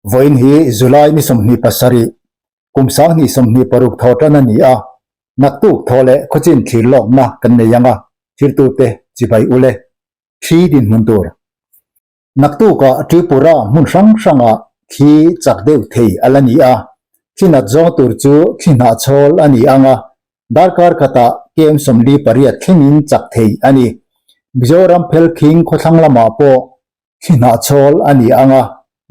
Vawiin hi July ni 27, kum 2026 thaw tan a ni a, naktuk thaw leh khawchin thlir lawkna kan nei ang a, thirtute chibai ule thli dinhmun tur. Naktukah Tripura hmun hrang hrangah thli chak deuh thei a la ni a, thli nat zawng tur chu thli hnahchhawl a ni ang a, darkar khatah kem 48 thlengin chak thei a ni. Mizoram phelkhing khawthlang lamah pawh Thli hnahchhawl a ni ang a,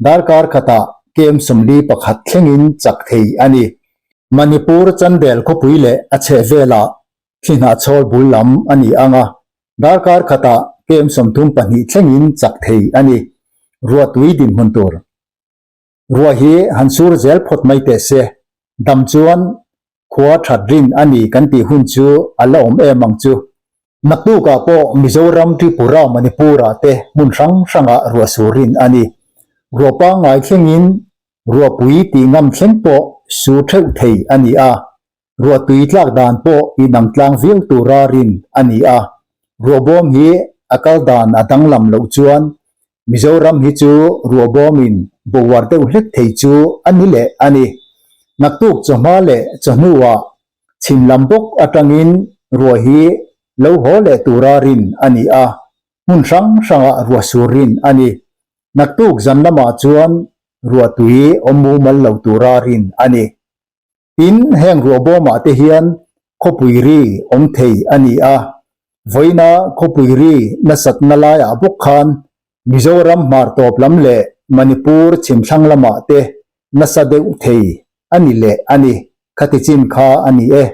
darkar khatah kem 41 thlengin chak thei a ni. Manipur Chandel khawpui leh a chhehvelah thli hnahchhawl bul lam a ni ang a, darkar khatah kem 32 thlengin chak thei a ni. Ruahtui dinhmun tur. Ruah hi han sur zel phawt mai teh se, dam chuan khua that rin a ni kan tih hun chu a la awm em ang chu. Naktukah pawh Mizoram, Tripura, Manipur-ah te hmun hrang hrangah ruah sur rin a ni. Ruah pangngai thlengin ruahpui tih ngam thleng pawh sur theuh thei a ni a. Ruahtui tlak dan pawh inang tlang viau tura rin a ni a, ruahbawm hi a kal dan a danglam loh chuan Mizoram hi chu ruahbawmin bawuar deuh hlek thei chu a ni leh a ni. Naktuk chawhma leh chawhnuah chhim lam bawk atangin ruah hi lo haw leh tura rin a ni a, hmun hrang hrangah ruah sur rin a ni. Naktuk zan lamah chuan ruahtui awm mumal lo tura rin a ni. Tin, heng ruahbawmah te hian khawpui ri awm thei a ni a, vawiina khawpui ri nasatna laiah bawk khan Mizoram hmar tawp lam leh Manipur chhimthlang lamah te nasa deuh thei a ni leh a ni, khati chin kha a ni e.